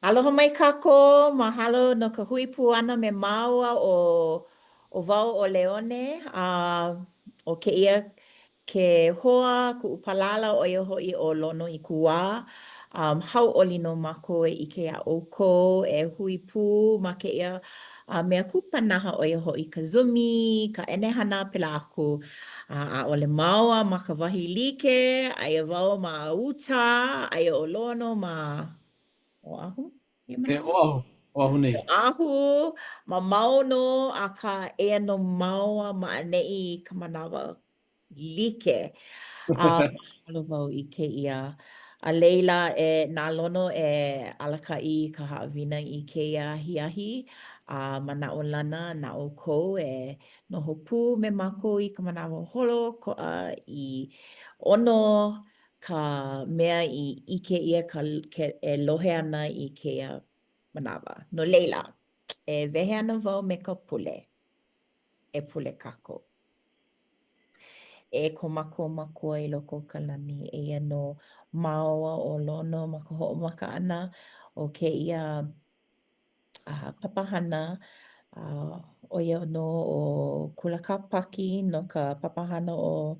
Aloha mai kākou, mahalo no ka hui pū ʻana me māua ʻo ʻo wau ʻo Leone a ʻo kēia ke hoa kuʻu palala ʻo ia hoʻi ʻo Lonoikuwā. Um, hauʻoli nō mākou e ʻike iā ʻoukou e hui pū ma kēia a mea kupanaha ʻo ia hoʻi ka Zoomi, ka ʻenehana, pēlā aku. A ʻaʻole māua ma ka wahi like, aia wau ma Utah, aia ʻo Lono ma Oʻahu? E Oʻahu, Oʻahu nei. Oʻahu, mamao nō, akā eia nō māua ma ʻaneʻi i ka manawa like. A mahalo wau i kēia. A laila, e na Lono e alakaʻi i ka haʻawina i kēia ahiahi, a manaʻolana na ʻoukou e noho pū me mākou i ka manawa holoʻokoʻa i ʻono ka mea i ʻike ʻia ka ke e lohe ana i kēia manawa. No laila, e wehe ana wau me ka pule. E pule kākou. E ko mākou Makua i loko o ka lani, eia nō māua ʻo Lono ma ka hoʻomaka ʻana o kēia a papahana, a ʻo ia nō ʻo Kula Kāpaki no ka papahana ʻo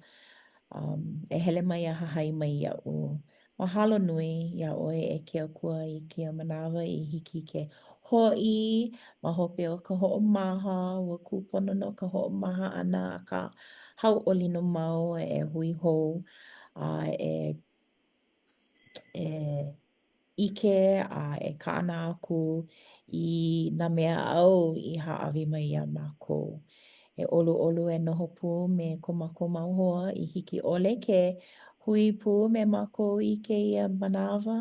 um, E Hele Mai a Hahai Mai Iaʻu. Mahalo nui iā ʻoe e ke Akua i kēia manawa i hiki ke hoʻi ma hope o ka hoʻomaha, ua kūpono nō ka hoʻomaha ʻana akā hauʻoli nō māua e hui hou a e e ʻike a e kaʻana aku i nā mea āu i hāʻawi mai iā mākou. E ʻoluʻolu e noho pū me ko mākou mau hoa i hiki ʻole ke hui pū me mākou i kēia manawa,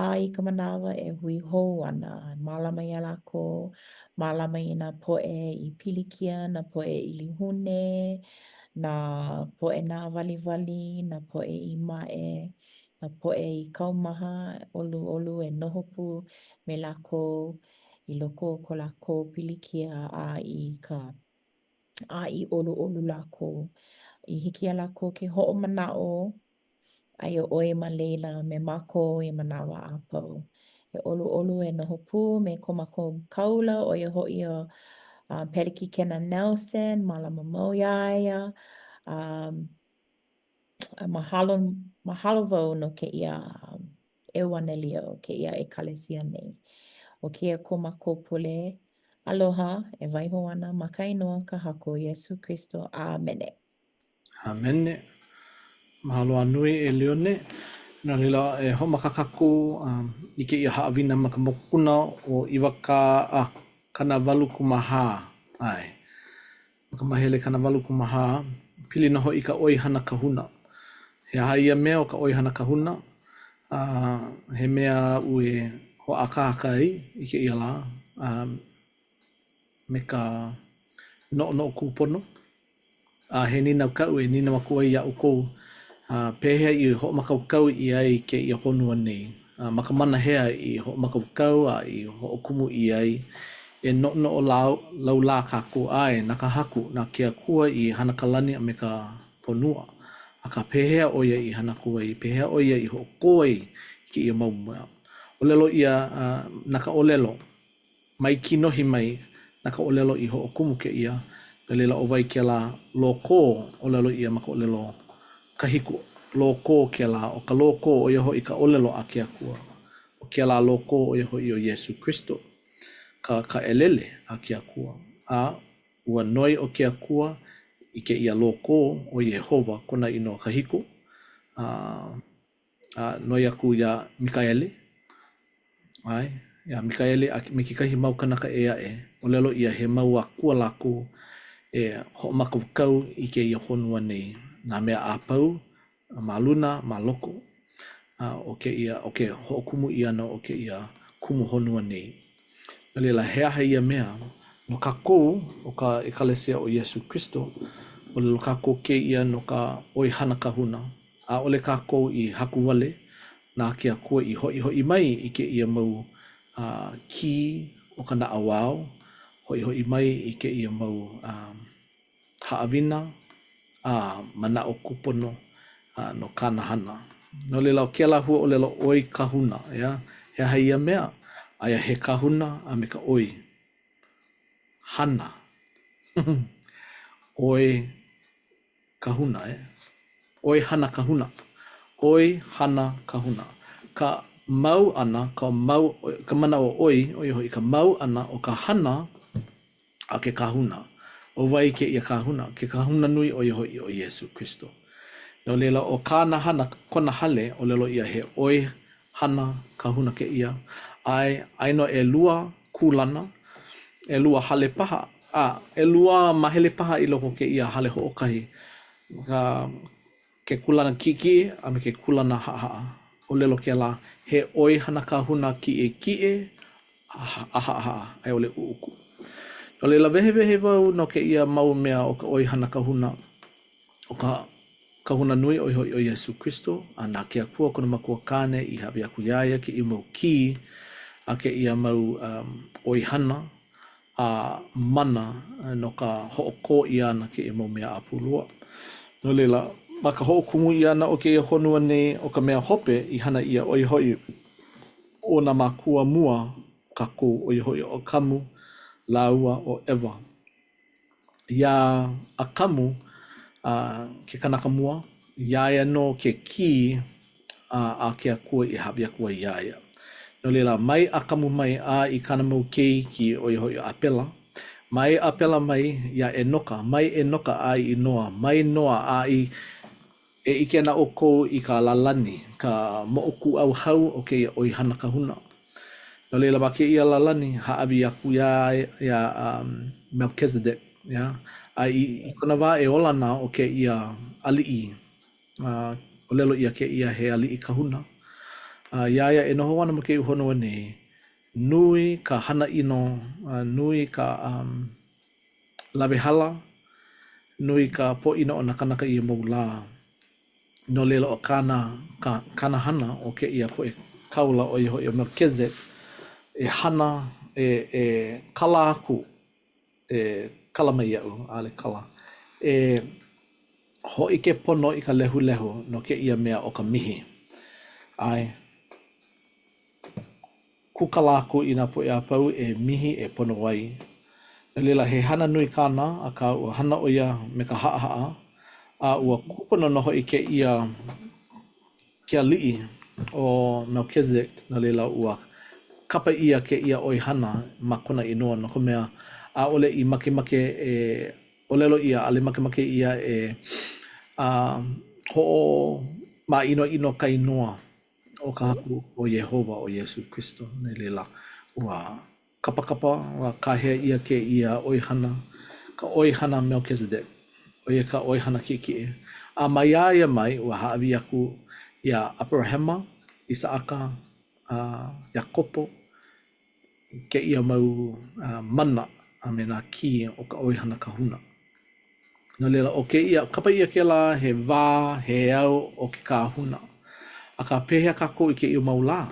a i ka manawa e hui hou ana. Mālama iā lākou, mālama i nā poʻe i pilikia, nā poʻe ʻilihune, nā poʻe nāwaliwali, nā poʻe i maʻe, nā poʻe i kaumaha, ʻoluʻolu e noho pū me lākou i loko o ko lākou pilikia a i ka a i ʻoluʻolu lākou. I hiki iā lākou ke hoʻomanaʻo, aia ʻoe ma laila me mākou i manawa a pau. E ʻoluʻolu e noho pū me ko mākou kāula, ʻo ia hoʻi ʻo Pelekikena Nelson, mālama mau iā ia. Um, mahalo, mahalo wau no kēia ʻeuanelio, kēia ʻekalesia nei. ʻO kēia ko mākou pule aloha e waiho ana ma ka inoa ka Haku Iesū Kristo. ʻĀmene. ʻĀmene. Mahalo a nui e Leone. No laila, e hoʻomaka kākou um, i kēia haʻawina ma ka mokuna ʻo iwakā a 84. ʻAe. Ma ka mahele 84, pili nō hoʻi i ka ʻoihana kahuna. He aha ia mea ʻo ka ʻoihana kahuna? A he mea aʻu e hoʻākāka ai i kēia lā a me ka noʻonoʻo kūpono. A he nīnau kaʻu e nīnau aku ai iā ʻoukou, a pehea i hoʻomākaukau ʻia ai kēia honua nei? A ma ka mana hea i hoʻomākaukau a i hoʻokumu ʻia ai? E noʻonoʻo laulā kākou, ʻae, na ka Haku, na ke Akua i hana ka lani a me ka honua. Akā, pehea ʻo ia i hana aku ai? Pehea ʻo ia i hoʻokō ai i kēia mau mea? ʻŌlelo ʻia, na ka ʻōlelo. Mai kinohi mai, na ka ʻōlelo i hoʻokumu kēia, no laila ʻo wai kēlā lōkō, ʻōlelo ʻia ma ka ʻōlelo kahiko, lōkō kēlā, ʻo ka lōkō ʻo ia hoʻi ka ʻōlelo a ke Akua. ʻO kēlā lōkō ʻo ia hoʻi ʻo Iesū Kristo, ka ka ʻelele a ke Akua. A ua noi ʻo ke Akua i kēia lōkō ʻo Iēhova kona inoa kahiko, a a noi aku iā Mikaele, ʻae, iā Mikaele a me kekahi mau kanaka ʻē aʻe, ʻōlelo ʻia he mau akua lākou e hoʻomākaukau i kēia honua nei, nā mea a pau ma luna, ma loko o kēia, o ke hoʻokumu ʻia ʻana o kēia kumu honua nei. No laila, he aha ia mea? No kākou, ʻo ka ʻEkalesia o Iesū Kristo, ʻōlelo kākou kēia no ka ʻoihana kahuna, ʻAʻole kākou i haku wale, na ke Akua i hoʻihoʻi mai i kēia mau kī o ka naʻauao, hoʻihoʻi mai i kēia mau haʻawina a manaʻo kūpono no kāna hana. No laila, ʻo kēlā huaʻōlelo ʻoi kahuna, ʻeā, he aha ia mea? Aia he kahuna a me ka ʻoi. Hana. ʻOi kahuna, eh? ʻOihana kahuna. ʻOihana kahuna. Ka mau ʻana, ka mau, ka manaʻo ʻoi, ʻo ia hoʻi ka mau ʻana o ka hana a ke kahuna. ʻO wai kēia kahuna? Ke kahuna nui ʻo ia hoʻi ʻo Iesū Kristo. No laila, ʻo kāna hana, kona hale, ʻōlelo ʻia he ʻoihana kahuna kēia. ʻAe, aia nō ʻelua kūlana, ʻelua hale paha, a ʻelua māhele paha i loko o kēia hale hoʻokahi, ka ke kūlana kiʻekiʻe a me ke kūlana haʻahaʻa. ʻŌlelo kēlā, he ʻoihana kahuna kiʻekiʻe a haʻahaʻa, a i ʻole ʻuʻuku. No laila, wehewehe wau no kēia mau mea o ka ʻoihana kahuna, ʻo ka kahuna nui ʻo ia hoʻi ʻo Iesū Kristo, a na ke Akua kona Makua Kāne i hāʻawi aku iā ia kēia mau kī a kēia mau um, ʻoihana a mana no ka hoʻokō ʻia ʻana kēia mau mea a pau loa. No laila, ma ka hoʻokumu ʻia ʻana o kēia honua nei, ʻo ka mea hope i hana ʻia, ʻo ia hoʻi ʻo nā mākua mua o kākou, ʻo ia hoʻi ʻo ʻAkamu lāua ʻo ʻEva. Iā ʻAkamu, ke kanaka mua, iā ia nō ke kī a ke Akua i hāʻawi aku ai iā ia. No laila, mai ʻAkamu mai a i kāna mau keiki, ʻo ia hoʻi ʻo ʻApela, mai ʻApela mai iā ʻEnoka, mai ʻEnoka a i Noa, mai Noa a i e ʻike ana ʻoukou i ka lālani, ka moʻokūʻauhau o kēia ʻoihana kahuna. No laila, ma kēia lālani, hāʻawi aku iā iā um, Melchizedek, yeah? a i, i kona wā e ola ana ʻo kēia aliʻi A ʻōlelo ʻia kēia he aliʻi kahuna. A iā ia e noho ana ma kēia honua nei, nui ka hana ʻino, a nui ka um, lawehala, nui ka pōʻino o nā kānaka i ia mau lā. No laila ʻo kāna, kā, kāna hana o kēia poʻe kāula ʻo ia hoʻi ʻo Melchizedek, e hana, e, e kala aku e kala mai iaʻu, ʻaʻole kala, e hōʻike pono i ka lehulehu no kēia mea ʻo ka mihi. ʻAe, kūkala aku i nā poʻe a pau e mihi e pono ai. No laila, he hana nui kāna, akā ua hana ʻo ia me ka haʻahaʻa, a ua kūpono nō hoʻi kēia ke aliʻi ʻo Melchizedek, no laila ua kapa ʻia kēia ʻoihana ma kona inoa, no ka mea, ʻaʻole i makemake e ʻōlelo ʻia, ʻaʻole makemake ʻia e uh, hoʻomāʻinoʻino ka inoa o ka Haku ʻo Iēhova ʻo Iesū Kristo. No laila, ua Kapakapa, ua kāhea ʻia kēia ʻoihana, ka ʻoihana Melchizedek, ʻo ia ka ʻoihana kiʻekiʻe. A maiā ia mai, ua hāʻawi aku iā ʻAperahama, ʻIsaʻaka, a Iakopo kēia mau mana a me nā kī o ka ʻoihana kahuna. No laila, ʻo kēia, kapa ʻia kēlā he wā, he au o ke kahuna. Akā, pehea kākou i kēia mau lā?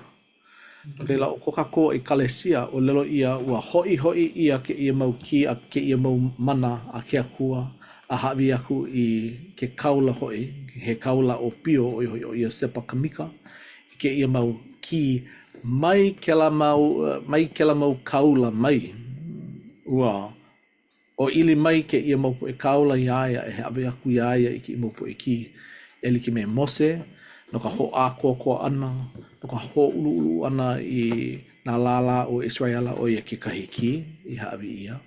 No laila, ʻo ko kākou ʻekalesia, ʻōlelo ʻia, ua hoʻihoʻi ʻia kēia mau kī a kēia mau mana a ke Akua a hāʻawi aku i ke kāula hoʻi, he kāula ʻōpio, ʻo ia hoʻi ʻo Iosepa Kamika, i kēia mau kī mai kēlā mau, mai kēlā mau kāula mai. Ua ʻŌʻili mai kēia mau poʻe kāula iā ia e hāʻawi aku iā ia i kēia mau poʻe kī, e like me Mose, no ka hoʻākoakoa ʻana, no ka hōʻuluʻulu ʻana i nā lālā o ʻIseraʻela, ʻo ia kekahi kī i hāʻawi ʻia.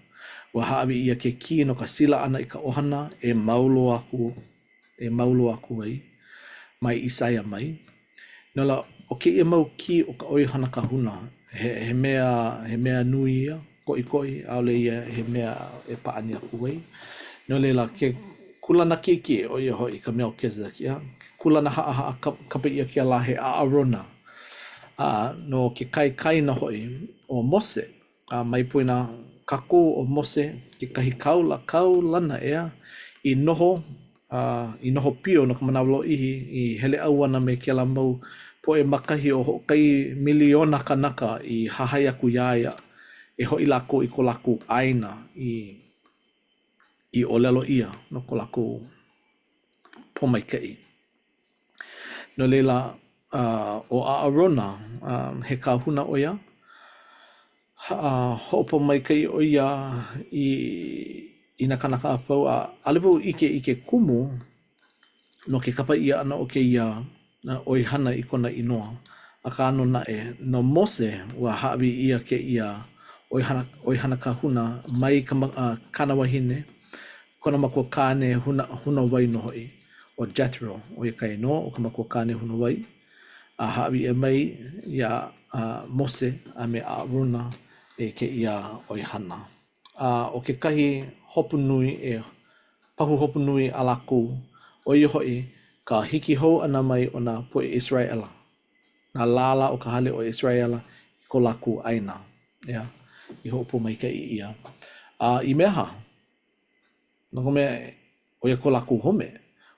Ua hāʻawi ʻia ke kī no ka sila ʻana i ka ʻohana e mau loa aku, e mau loa aku ai, mai ʻIsaia mai. No laila, ʻo kēia mau kī o ka ʻoihana kahuna, he, he mea, he mea nui ia, koʻikoʻi, ʻaʻole ia he mea e pāʻani aku ai. No laila, ke kūlana kiʻekiʻe, ʻo ia hoʻi ka Melchizedek, ia, ke kūlana haʻahaʻa, kapa ʻia kēlā he ʻAʻarona. A no ke kaikaina hoʻi o Mose, A mai poina kākou ʻo Mose kekahi kāula kaulana, ʻeā, i noho, a i noho pio no ka manawa lōʻihi, i hele ʻauana me kēlā mau poʻe ma kahi o hoʻokahi miliona kanaka i hahai aku iā ia e hoʻi lākou i ko lākou ʻāina i i ʻōlelo ʻia no ko lākou pōmaikaʻi. No laila, ʻo ʻAʻarona, he kahuna ʻo ia. Hoʻopōmaikaʻi ʻo ia i i nā kānaka a pau, a ʻaʻole wau ʻike i ke kumu no ke kapa ʻia ʻana o kēia ʻoihana i kona inoa. Akā nō naʻe, no Mose, ua hāʻawi ʻia kēia ʻoihana ʻoihana kahuna mai ka kāna wahine, kona makua kāne huna huna wai nō hoʻi, ʻo Jethro, ʻo ia ka inoa o ka makua kāne huna wai. A hāʻawi ʻia mai iā Mose a me ʻAʻarona e kēia ʻoihana. A ʻo kekahi hopu nui e pahuhopu nui a lākou, ʻo ia hoʻi ka hiki hou ʻana mai o nā poʻe ʻIseraʻela, nā lālā o ka hale o ʻIseraʻela i ko lākou ʻāina, ʻeā, i hoʻopōmaikaʻi ʻia. A i mea aha? No ka mea, ʻo ia ko lākou home.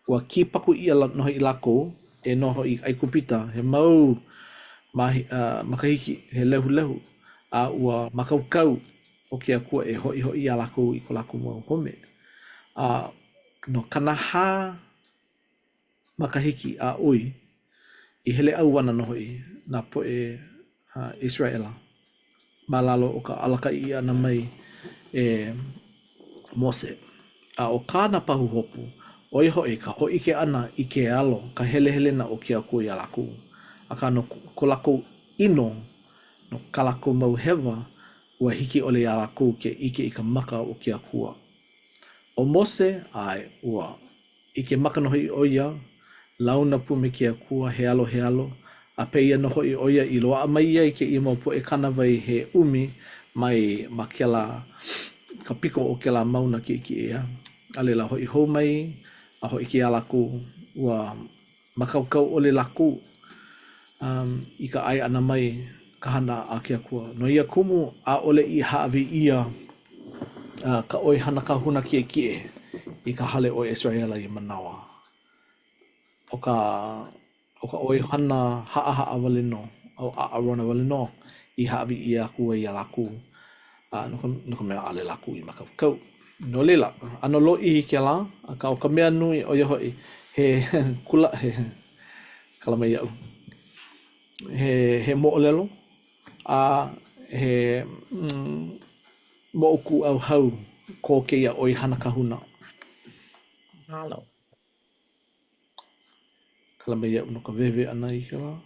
Ua kīpaku ʻia nō hoʻi lākou e noho i ʻAigupita he mau mahi, uh, makahiki, he lehulehu, a ua mākaukau ʻo ke Akua e hoʻihoʻi iā lākou i ko lākou mau home. A no 40 makahiki a ʻoi, i hele ʻauana nō hoʻi nā poʻe ʻIseraʻela ma lalo o ka alakaʻi ʻia ʻana mai e Mose. A ʻo kāna pahuhopu, ʻo ia hoʻi ka hōʻike ʻana i ke alo, ka helehelena o ke Akua iā lākou. Akā no ko lākou ʻino, no kā lākou mau hewa, ua hiki ʻole iā lākou ke ʻike i ka maka o ke Akua. ʻO Mose, ʻae, ua ʻike maka nō hoʻi ʻo ia, launa pū me ke Akua, he alo he alo, a pēia nō hoʻi ʻo ia i loaʻa mai ai kēia mau poʻe kānāwai he ʻumi mai ma kēlā, ka piko o kēlā mauna kiʻekiʻe, ʻeā. A laila hoʻi hou mai a hōʻike iā lākou, ua mākaukau ʻole lākou um, i ka ʻae ʻana mai ka hana a ke Akua. No ia kumu, ʻaʻole i hāʻawi ʻia uh, ka ʻoihana kahuna kiʻekiʻe i ka hale o ʻIseraʻela ia manawa. ʻO ka, ʻo ka ʻoihana haʻahaʻa wale nō, ʻo ʻAʻarona wale nō i hāʻawi ʻia aku ai iā lākou, a no ka, no ka mea, ʻaʻole lākou i mākaukau. No laila, ʻano lōʻihi kēlā, akā ʻo ka mea nui, ʻo ia hoʻi, he kula, he, kala mai iaʻu, he, he moʻolelo, a he mm, moʻokūʻauhau ko kēia ʻoihana kahuna. Mahalo. Kala mai iaʻu no ka wehewehe ʻana i kēlā.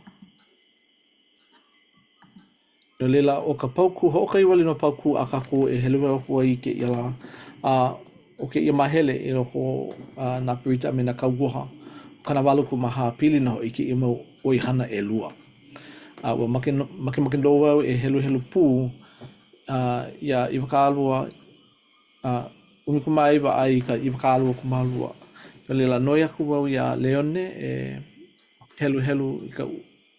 No laila, ʻo ka paukū, hoʻokahi wale nō paukū a kākou e heluhelu aku ai i kēia lā. A ʻo kēia māhele i loko o nā berita a me nā kauoha, 84 pili nō hoʻi kēia mau ʻoihana ʻelua. A ua make, makemake nō wau e heluhelu pū uh, iā 20 a 19 a i ka 22. No laila, noi aku wau iā Leone e heluhelu i ka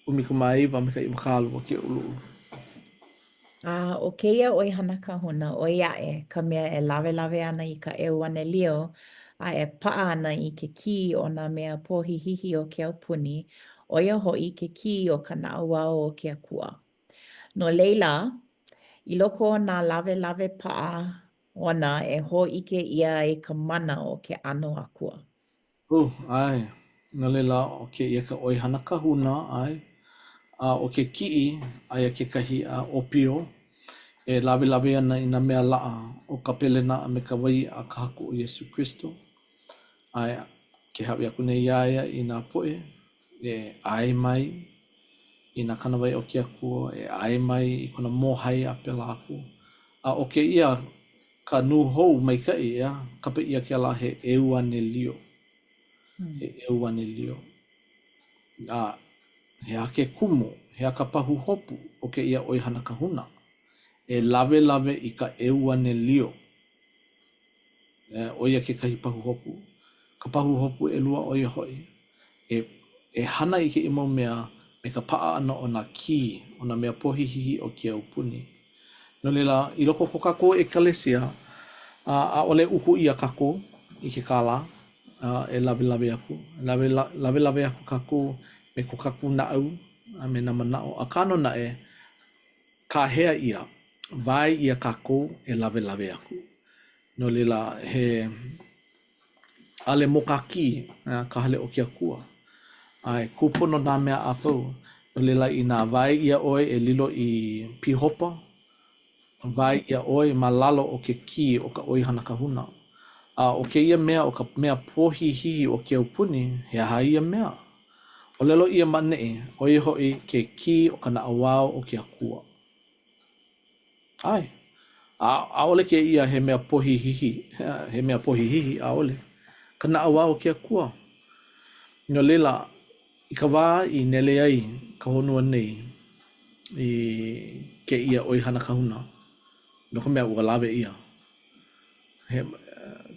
19 me ka 20 ke ʻoluʻolu. A ʻo kēia ʻoihana kahuna, ʻo ia aʻe ka mea e lawelawe ana i ka ʻeuanelio a e paʻa ana i ke kī o nā mea pohihihi o ke aupuni, ʻo ia hoʻi ke kī o ka naʻauao o ke Akua. No laila, i loko o nā lawelawe paʻa ona e hōʻike ʻia ai ka mana o ke ʻano akua. Uh, ʻae. No laila, ʻo kēia ka ʻoihana kahuna, ʻae. A ʻo ke kiʻi, aia kekahi a ʻōpio e lawelawe ana i nā mea laʻa o ka pelena a me ka wai a ka Haku ʻo Iesū Kristo. ʻAe, ke hāʻawi aku nei iā ia i nā poʻe e ʻae mai i nā kānāwai o ke Akua, e ʻae mai i kona mōhai a pēlā aku. A ʻo kēia ka nūhou maikaʻi, ʻeā, kapa ʻia kēlā he ʻeuanelio. He ʻeuanelio. A he aha ke kumu, he aha ka pahuhopu o kēia ʻoihana kahuna? E lawelawe i ka ʻeuanelio. ʻO ia kekahi pahuhopu. Ka pahuhopu ʻelua ʻo ia hoʻi, e e hana i kēia mau mea me ka paʻa ʻana o nā kī o nā mea pohihihi o ke aupuni. No laila, i loko o ko kākou ʻekalesia, ʻaʻole uku ʻia kākou i ke kālā e lawelawe aku. Lawe, lawelawe aku kākou me ko kākou naʻau a me nā manaʻo. Akā nō naʻe, kāhea ʻia, wae ʻia kākou e lawelawe aku. No laila, he ʻale mōkākī ka hale o ke Akua, a e kūpono nā mea a pau. No laila, inā wae ʻia ʻoe e lilo i pīhopa. Wae ʻia ʻoe ma lalo o ke kī o ka ʻoihana kahuna. A ʻo kēia mea ʻo ka mea pohihihi o ke aupuni, he aha ia mea? ʻŌlelo ʻia ma ʻaneʻi, ʻo ia hoʻi ke kī o ka naʻauao o ke Akua. ʻAe. A ʻaʻole kēia he mea pohihihi, he mea pohihihi, ʻaʻole. Ka naʻauao o ke Akua. No laila, i ka wā i nele ai ka honua nei i kēia ʻoihana kahuna, no ka mea, ua lawe ʻia. He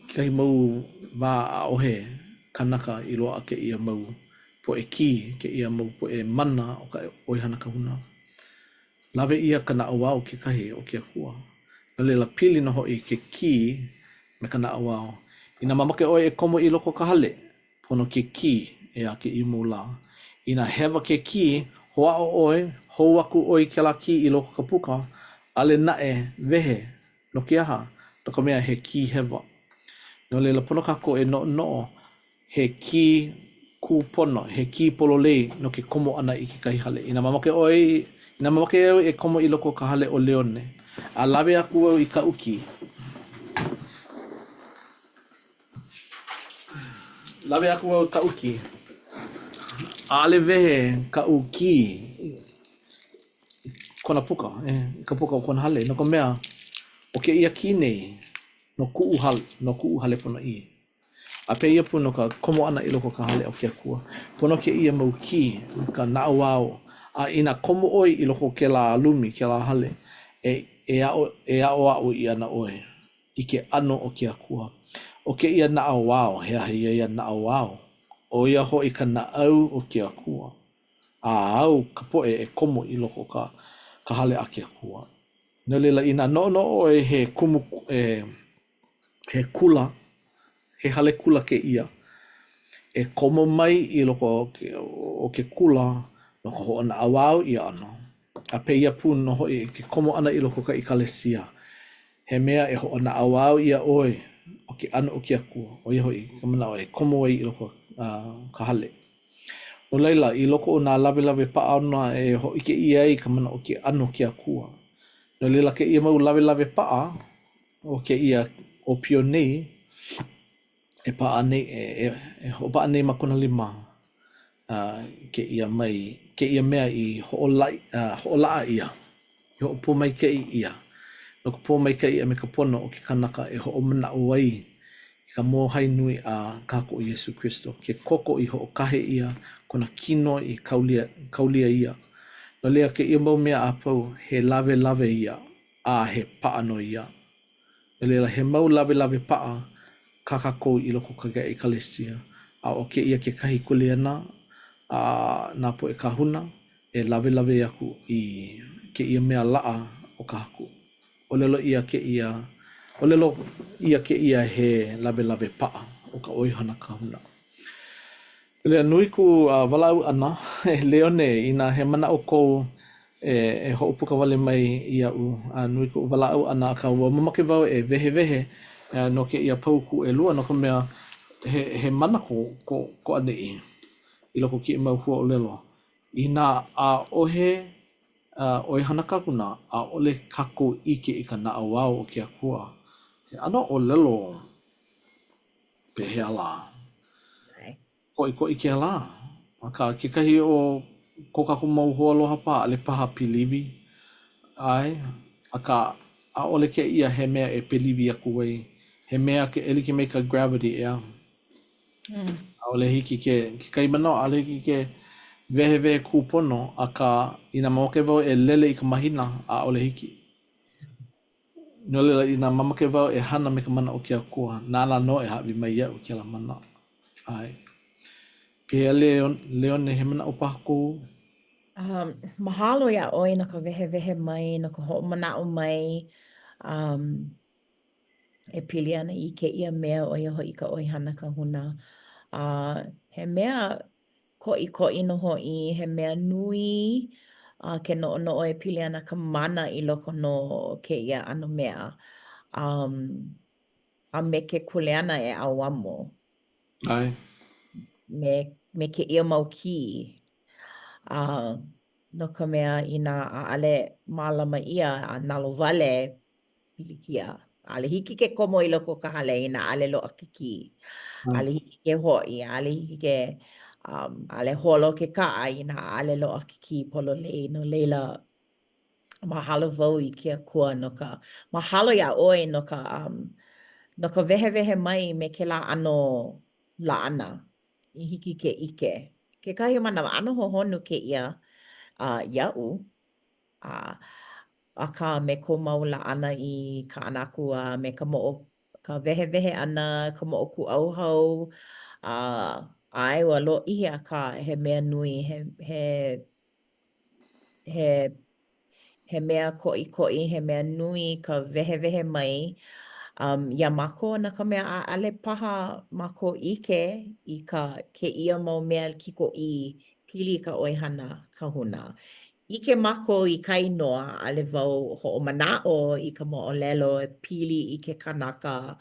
kekahi mau wā ʻaʻohe kanaka i loaʻa kēia mau poʻe kī, kēia mau poʻe mana o ka ʻoihana kahuna. Lawe ʻia ka naʻauao kekahi o ke Akua. No laila, pili nō hoʻi ke kī me ka naʻauao. Inā mamake ʻoe e komo i loko o ka hale, pono ke kī, ʻeā, kēia mau lā. Inā hewa ke kī, hoʻāʻo ʻoe, hou aku ʻoe i kēlā kī i loko o ka puka, ʻaʻole naʻe wehe. No ke aha? No ka mea, he kī hewa. No laila, pono kākou e noʻonoʻo he kī kūpono, he kī pololei no ke komo ʻana i kekahi hale. Inā mamake ʻoe, inā mamake au e komo i loko o ka hale o Leone, a lawe aku au i kaʻu kī, lawe aku au i kaʻu kī, ʻaʻole wehe kaʻu kī i kona puka, i ka puka o kona hale, no ka mea, ʻo kēia kī nei, no kuʻu hale, no kuʻu hale ponoʻī. A pēia pū no ka komo ʻana i loko o ka hale o ke Akua. Pono kēia mau kī, ka naʻauao. A inā komo ʻoe i loko o kēlā lumi, kēlā hale, e, e aʻo, e aʻoaʻo ʻia ana ʻoe i ke ʻano o ke Akua. ʻO kēia naʻauao, he aha ia ia naʻauao? ʻO ia hoʻi ka naʻau o ke Akua. A au ka poʻe e komo i loko o ka, ka hale a ke Akua. No laila, inā noʻonoʻo ʻoe he kumu, e, he kula, he hale kula kēia, e komo mai i loko o ke, o ke kula no ka hoʻonaʻauao ʻia ʻana. A pēia pū nō hoʻi ke komo ʻana i loko o ka ʻekalesia, he mea e hoʻonaʻauao ʻia ʻoe o ke ʻano o ke Akua, ʻo ia hoʻi ka manaʻo e komo ai i loko o ka hale. No laila, i loko o nā lawelawe paʻa ona e hōʻike ʻia ai ka manaʻo o ke ʻano o ke Akua. No laila kēia mau lawelawe paʻa, o kēia ʻōpio nei e paʻa nei, e, e hoʻopaʻa nei ma kona lima a kēia mai, kēia mea i hoʻolaʻi, hoʻolaʻa ʻia, i hoʻopōmaikaʻi ʻia, no ka pōmaikaʻi a me ka pono o ke kanaka e hoʻomanaʻo ai i ka mōhai nui a kākou Iesū Kristo, ke koko i hoʻokahe ʻia, kona kino i kaulia, kaulia ʻia. No laila kēia mau mea a pau, he lawelawe ia. a he paʻa nō ia. No laila, he mau lawelawe paʻa kā kākou i loko o ka ʻekalesia, a ʻo kēia kekahi kuleana a nā poʻe kāhuna e lawelawe aku i kēia mea laʻa o ka Haku. ʻŌlelo ʻia kēia, ʻōlelo ʻia kēia he lawelawe paʻa o ka ʻoihana kahuna. Lea nui kuʻu walaʻau ʻana, e Leone, inā he manaʻo kou e, e hoʻopuka wale mai iaʻu, a nui kuʻu walaʻau ʻana, akā ua mamake wau e wehewehe no kēia paukū ʻelua, no ka mea, he, he mana ko, ko, ko ʻaneʻi i loko o kēia mau huaʻōlelo. Inā ʻaʻohe ʻoihana kahuna, ʻaʻole kākou ʻike i ka naʻauao o ke Akua. He ʻano ʻōlelo Pehea lā? Koʻikoʻi kēlā. Akā, kekahi o ko kākou mau hoaaloha paha, ʻaʻole paha piliwi. ʻAe, akā, ʻaʻole kēia he mea e piliwi aku ai. He mea ke, e like me ka gravity, ʻeā. Mm. ʻAʻole hiki ke, kekahi manawa, ʻaʻole hiki ke wehewehe kūpono, akā, inā mamake wau e lele i ka mahina, ʻaʻole hiki. No laila, inā mamake wau e hana me ka mana o ke Akua, nāna nō e hāʻawi mai iaʻu kēlā mana. ʻAe. Pehea Leone, he manaʻo paha kou? Um, mahalo iā ʻoe no ka wehewehe mai, no ka hoʻomanaʻo mai um, e pili ana i kēia mea, ʻo ia hoʻi ka ʻoihana kahuna. A uh, he mea koʻikoʻi nō hoʻi, he mea nui a ke noʻonoʻo e pili ana ka mana i loko nō o kēia ʻano mea um, a me ke kuleana e ʻauamo. ʻAe. Me, me kēia mau kī. A uh, No ka mea, inā ʻaʻole mālama ʻia a nalowale, pilikia. ʻAʻole hiki ke komo i loko o ka hale inā ʻaʻole loaʻa ke kī. ʻAʻole hiki ke hoʻi, ʻaʻole hiki ke um, ʻaʻole holo ke kaʻa inā ʻaʻole loaʻa ke kī pololei. No laila, mahalo wau i ke Akua no ka mahalo iā ʻoe no ka um, no ka wehewehe mai me kēlā ʻano laʻana. i hiki ke ʻike. Kekahi manawa, ʻano hohonu kēia uh, iaʻu, a akā me kou mau laʻana i kaʻana aku a me ka moʻo ka wehewehe ʻana, ka moʻokūʻauhau, a ʻae ua lōʻihi akā he mea nui, he he he he mea koʻikoʻi, he mea nui ka wehewehe mai um, iā mākou no ka mea ʻaʻole paha mākou ʻike i ka kēia mau mea kikoʻī pili i ka ʻoihana kahuna. ʻIke mākou i ka inoa, ʻaʻole wau hoʻomanaʻo i ka moʻolelo e pili i ke kanaka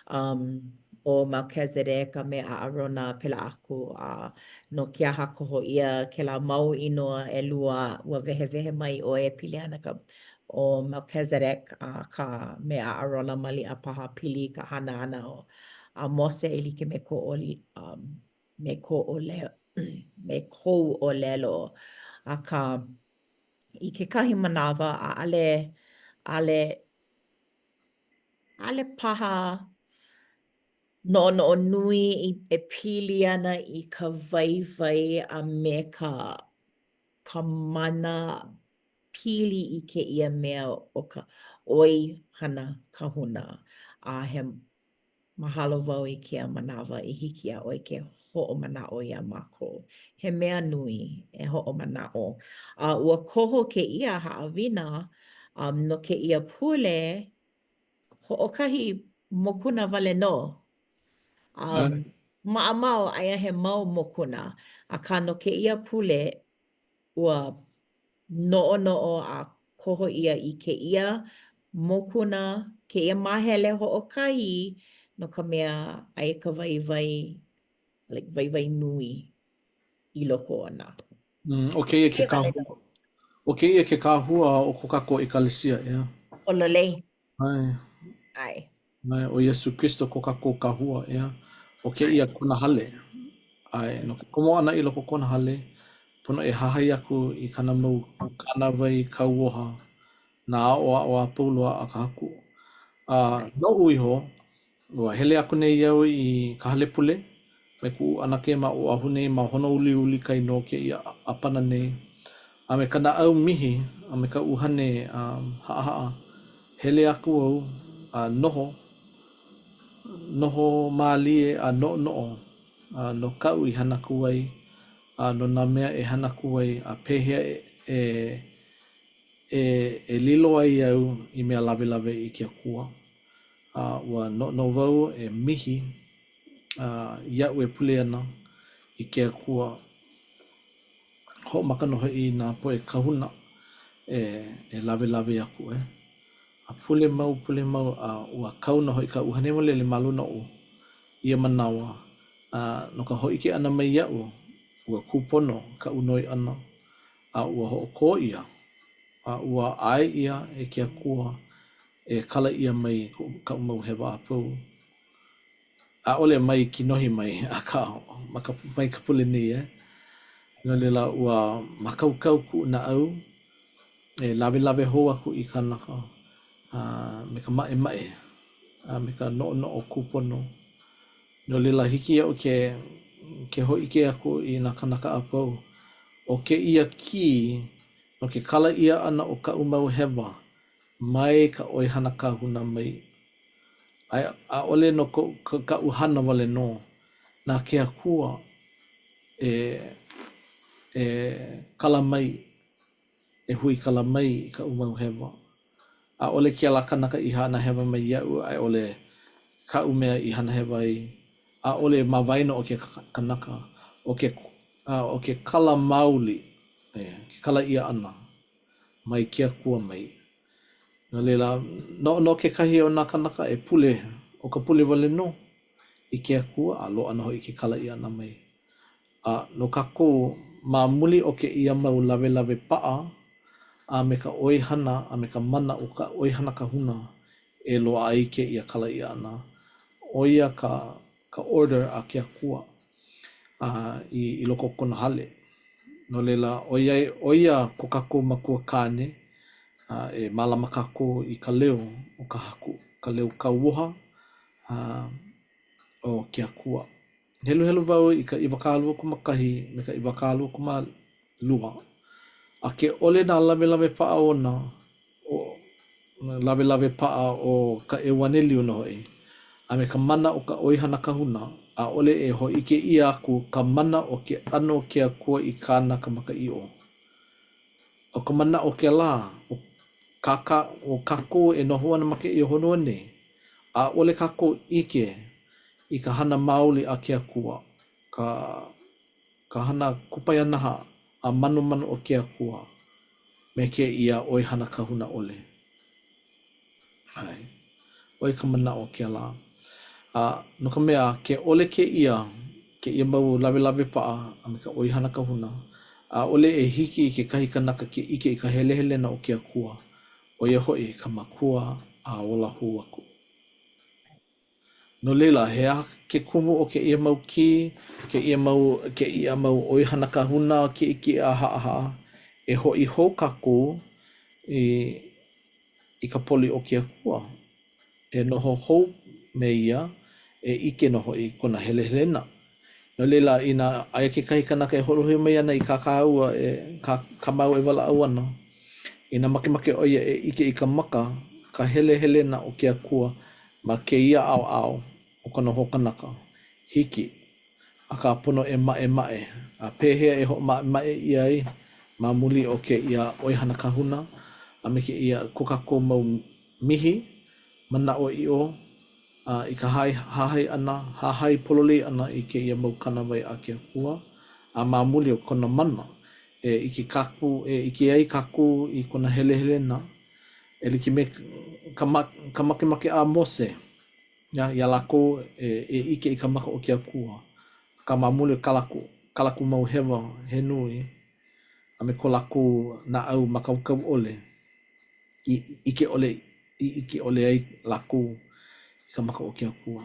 um, ʻo Melchizedek a me ʻAʻarona a pēlā aku, a no ke aha koho ʻia kēlā mau inoa ʻelua, ua wehewehe mai ʻoe e pili ana ka ʻo Melchizedek akā me ʻAʻarona maliʻa paha pili i ka hana ʻana o a Mose e like me kou ʻoli um, me kou ʻole me kou ʻōlelo akā i kekahi manawa ʻaʻole ʻaʻole ʻaʻole paha noʻonoʻo nui e pili ana i ka waiwai a me ka ka mana pili i kēia mea o ka ʻoihana kahuna. A he mahalo wau i kēia manawa i hiki iā ʻoe ke hoʻomanaʻo iā mākou. He mea nui e hoʻomanaʻo. A ua koho kēia haʻawina um, no kēia pule hoʻokahi mokuna wale nō. Um, maʻamau, aia he mau mokuna, akā no kēia pule, ua noʻonoʻo a koho ʻia i kēia mokuna, kēia māhele hoʻokahi no ka mea aia ka waiwai, like waiwai nui i loko ona. Mm, ʻo kēia ke kahua, ʻo kēia ke kahua o ko kākou ʻekalesia, ʻeā? Pololei. ʻAe. ʻAe. ʻAe, ʻo Iesū Kristo ko kākou kahua, ʻeā? ʻO kēia kona hale. ʻAe, no ke komo ʻana i loko o kona hale, pono e hahai aku i kāna mau kānāwai kauoha, nā aʻoaʻo a pau loa a ka Haku. A noʻu iho, ua hele aku nei au i ka hale pule me kuʻu ʻanakē ma Oʻahu nei ma Honouliuli kai nō kēia ʻāpana nei. A me ka naʻau mihi a me ka ʻuhane haʻahaʻa, hele aku au a noho, noho mālie a noʻonoʻo no kaʻu i hana aku ai a no nā mea e hana aku ai a pehea e e e lilo ai au i mea lawelawe i ke Akua. A ua noʻonoʻo wau e mihi a iaʻu e pule ana i ke Akua. Hoʻomaka nō hoʻi i nā poʻe kahuna e e lawelawe aku e. A pule mau, pule mau, a ua kau nō hoʻi ka ʻUhane Hemolele ma luna oʻu ia manawa, a no ka hōʻike ʻana mai iaʻu, ua kūpono kaʻu noi ʻana a ua hoʻokō ʻia, a ua ʻae ʻia e ke Akua e kala ʻia mai kaʻu mau hewa a pau. ʻAʻole mai kinohi mai, akā, ma ka, mai ka pule nei, e. No laila, ua mākaukau kuʻu naʻau e lawelawe hou aku i kānaka a me ka maʻemaʻe a me ka noʻonoʻo kūpono. No laila, hiki iaʻu ke ke hōʻike aku i nā kānaka a pau, ʻo kēia kī no ke kala ʻia ʻana o kaʻu mau hewa mai ka ʻoihana kahuna mai, a ʻaʻole no koʻu kaʻu hana wale nō, na ke Akua e e kala mai, e huikala mai i kaʻu mau hewa. ʻAʻole kēlā kanaka i hana hewa mai iaʻu, a i ʻole kaʻu mea i hana hewa ai, ʻaʻole ma waena o ke kanaka, ʻo ke ʻo ke kala maoli, ke kala ʻia ʻana mai ke Akua mai. No laila, noʻonoʻo kekahi o nā kānaka e pule, ʻo ka pule wale nō i ke Akua a loaʻa nō hoʻi ke kala ʻia ʻana mai. A no kākou. Ma muli o kēia mau lawelawe paʻa a me ka ʻoihana a me ka mana o ka ʻoihana kahuna e loaʻa ai kēia kala ʻia ʻana, ʻo ia ka ka order a ke Akua a i i loko o kona hale. No laila, ʻoiai ʻo ia ko kākou makua kāne, a e mālama kākou i ka leo o ka Haku, ka leo kauoha a o ke Akua. Heluhelu wau i ka 21 me ka 22, a ke ʻole nā lawelawe paʻa ona, o lawelawe paʻa o ka ʻeuanelio nō hoʻi, a me ka mana o ka ʻoihana kahuna, ʻaʻole e hōʻike ʻia aku ka mana o ke ʻano o ke Akua i kānaka ma ka ʻiʻo. ʻO ka manaʻo kēlā, ʻo kā kā ʻo kākou e noho ana ma kēia honua nei, ʻaʻole kākou ʻike i ka hana maoli a ke Akua, ka ka hana kupaianaha a manomano o ke Akua me kēia ʻoihana kahuna ʻole. ʻAe. ʻO ia ka manaʻo kēlā. A no ka mea, ke ʻole kēia, kēia mau lawelawe paʻa a me ka ʻoihana kahuna, ʻaʻole e hiki i kekahi kanaka ke ʻike i ka helehelena o ke Akua, ʻo ia hoʻi ka Makua a ola hou aku. No laila, he aha ke kumu o kēia mau kī, kēia mau, kēia mau ʻoihana kahuna kiʻekiʻe a haʻahaʻa? E hoʻi hou kākou i i ka poli o ke Akua, e noho hou me ia, e ʻike nō hoʻi i kona helehelena. No laila, inā aia kekahi kanaka e hoʻolohe mai ana i kā kāua e kā, kā māua e walaʻau ana, inā makemake ʻo ia e ʻike i ka maka, ka helehelena o ke Akua ma kēia ʻaoʻao o ka noho kanaka, hiki. Akā pono e maʻemaʻe. A pehea e hoʻomaʻemaʻe ʻia ai ma muli o kēia ʻoihana kahuna a me kēia ko kākou mau mihi manaʻoʻiʻo a i ka hahai ʻana, hahai pololei ʻana i kēia mau kānāwai a ke Akua, a ma muli o kona mana e ʻike kākou, e ʻike ai kākou i kona helehelena e like me ka, ka makemake a Mose iā, iā lākou e, e ʻike i ka maka o ke Akua, akā ma muli o kā lākou, kā lākou mau hewa he nui, a me ko lākou naʻau mākaukau ʻole, i ʻike ʻole, i ʻike ʻole ai lākou i ka maka o ke Akua.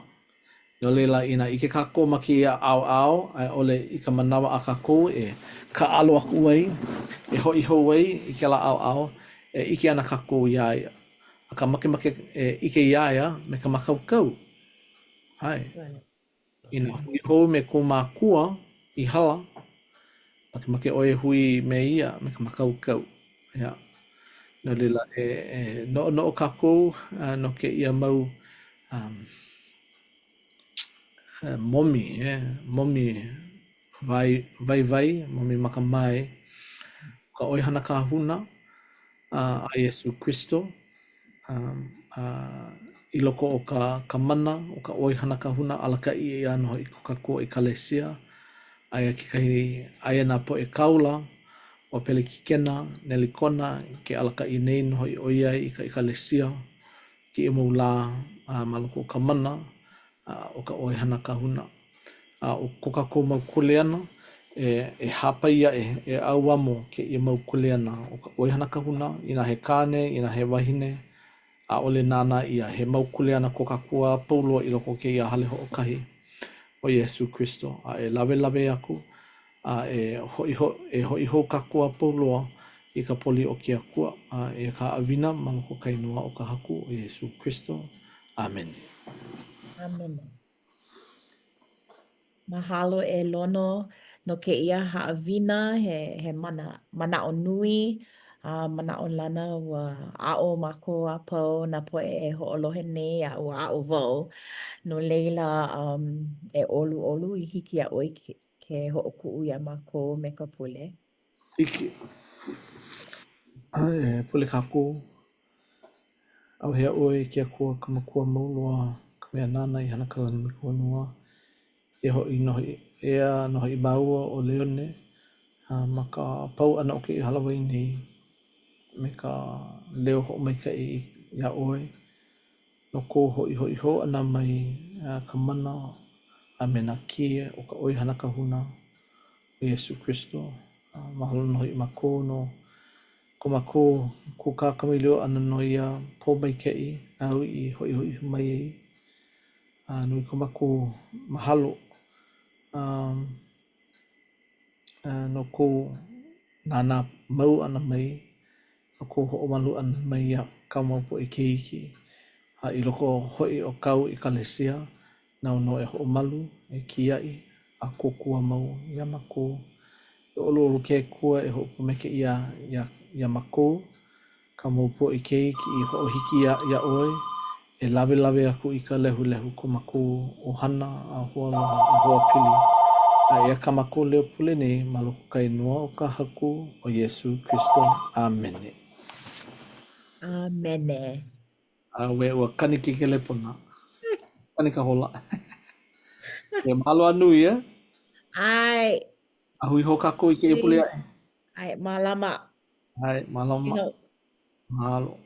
No laila, inā ʻike kākou ma kēia ʻaoʻao, a i ʻole i ka manawa a kākou e kāʻalo aku ai, e hoʻi hou ai i kēlā ʻaoʻao, e ʻike ana kākou iā ia. Akā makemake e ʻike iā ia me ka mākaukau. ʻAe. Inā hui hou me kou makua i hala, makemake ʻoe e hui me ia me ka mākaukau. Yeah. No laila, e, e noʻonoʻo kākou uh, no kēia mau um, momi, eh, momi wai, waiwai, momi makamae, ka ʻoihana kahuna a, a Iesū Kristo, um, a i loko o ka, ka mana o ka ʻoihana kahuna alakaʻi ʻia nō hoʻi ko kākou ʻekalesia, aia kekahi, aia nā poʻe kāula ʻo Pelekikena Nelikona ke alakaʻi nei nō hoʻi ʻo ia i ka ʻekalesia i kēia mau lā a ma loko o ka mana a o ka ʻoihana kahuna. A ʻo ko kākou mau kuleana, e, e hāpai aʻe, e ʻauamo kēia mau kuleana o ka ʻoihana kahuna, inā he kāne, inā he wahine, ʻaʻole nānā ʻia, he mau kuleana ko kākou a pau loa i loko o kēia hale hoʻokahi ʻo Iesū Kristo, a e lawelawe aku, a e hoʻi ho, e hoʻi hou kākou a pau loa i ka poli o ke Akua, a eia ka haʻawina ma loko o ka inoa o ka Haku ʻo Iesū Kristo. ʻĀmene. ʻĀmene. Mahalo e Lono no kēia haʻawina, he, he mana, manaʻo nui a manaʻolana ua aʻo mākou a pau nā poʻe e hoʻolohe nei a ua aʻo wau. No laila, um, e ʻoluʻolu i hiki iā ʻoe ke, ke hoʻokuʻu iā mākou me ka pule. Hiki. E pule kākou. ʻAuhea ʻoe e ke Akua ka Makua mau loa, ka mea nāna i hana ka lani me ka honua. Eia hoʻi nō hoʻi, eia nō hoʻi māua ʻo Leone a ma ka pau ʻana o kēia hālāwai nei me ka leo hoʻomaikaʻi iā ʻoe no kou hoʻihoʻi hou ʻana mai ka mana a me nā kī o ka ʻoihana kahuna o Iesū Kristo. A mahalo nō hoʻi mākou no ko mākou kūkā kamaʻilio ʻana no ia pōmaikaʻi āu i hoʻihoʻi mai ai. A nui ko mākou mahalo um, no kou nānā mau ʻana mai, no kou hoʻomalu ʻana mai iā kāu mau poʻe keiki, a i loko hoʻi o kāu ʻekalesia, nāu nō e hoʻomalu, e kiaʻi, a kōkua mau iā mākou. E ʻoluʻolu ke Akua e hoʻopōmaikaʻi iā, iā, iā mākou, kāu mau poʻe keiki i hoʻohiki iā, iā ʻoe, e lawelawe aku i ka lehulehu ko mākou ʻohana a hoaaloha a hoapili. A eia kā mākou leo pule nei ma loko ka inoa o ka Haku ʻo Iesū Kristo. ʻĀmene. ʻĀmene. Auē, ua kani ke kelepona. Kani ka hola. E mahalo a nui, e? ʻAe. A hui hou kākou i kēia pule aʻe. ʻAe, mālama. ʻAe, mālama. Mahalo.